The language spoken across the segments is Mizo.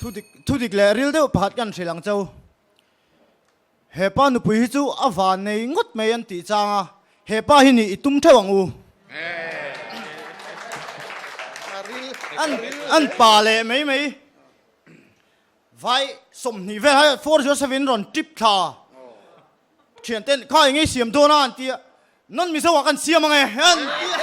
Thudik thudik leh ril deuh pakhat kan hrilh ang cheu. He pa nupui hi chu a van nei ngawt mai an tih chang a, he pa hi nih i tum theuh ang u. An an pa leh mai mai. Vai 20 vel hai 407 rawn trip thla. Thian ten kha eng ei siam dawn a an ti a, non Mizo ah kan siam ang e an ti a.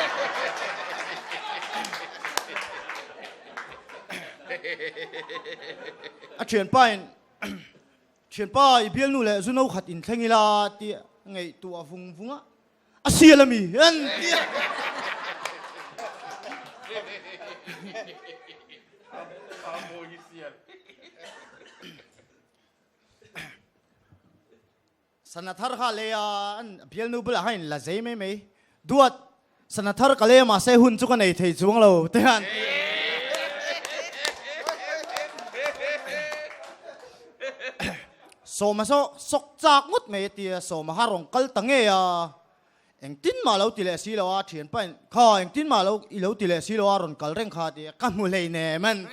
A thianpa in thianpa i bialnu leh zu no khat in thleng ila a ti a, ngaihtuah vung vung a, a sial ami an ti a. Sana thar kha lei a, an bialnu bulah khan in la zei mai mai. Duat, sana thar ka lei a mahse hun chu ka nei thei chuang lo te han. Sawma saw sawk chak ngawt mai a tia, Sawma kha rawn kal ta ngei a, engtin mah lo ti leh si lo a, thianpa in kha engtin mah lo i lo ti leh si lo a rawn kal reng kha a ti a, ka hmu hleinem an.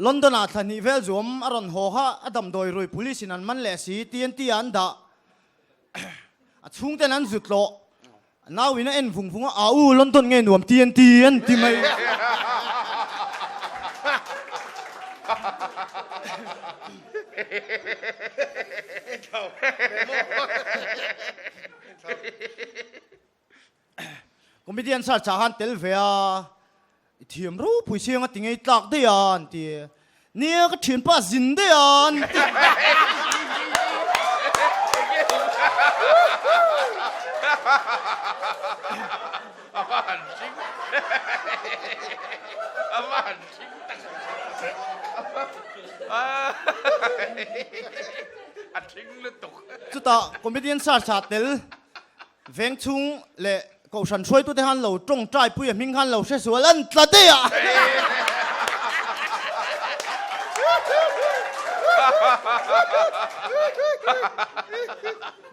London ah thla hnih vel zuam a rawn haw kha a damdawi rui police in an man leh si TNT ah an dah a chhungten an zut lawh nau in a en vung vung a au London nge nuam TNT an ti mai. Comedian search ah khan tel ve a, i thiam ropui siang a ti ngei tlak daih a an ti. Nia ka thianpa zin daih a an ti. Chutah comedian search ah tel Veng chhung leh Kohhran hruaitute khan lo tawngtai pui a hming khan lo hre sual an tla daih a.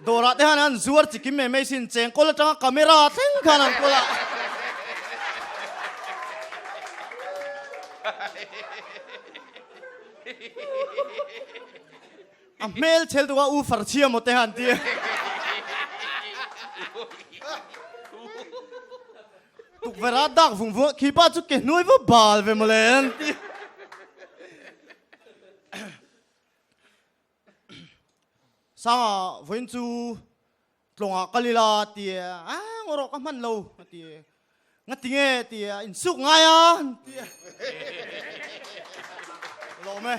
Dawrah te khan an zuar chikim mai mai sin chengkawl atanga camera thleng khan an kawl a. A hmel chhel tuk a u farchhia maw te han ti. Tukverh a dak vung vung a khi pa chu ke hnuai va bal ve mawle an ti. Sanga vawiin chu tlawngah kal ila ti a ngaw rawh ka hman lo a ti. Nga ti nge ti a insuk ngai a an ti a. Lawm e.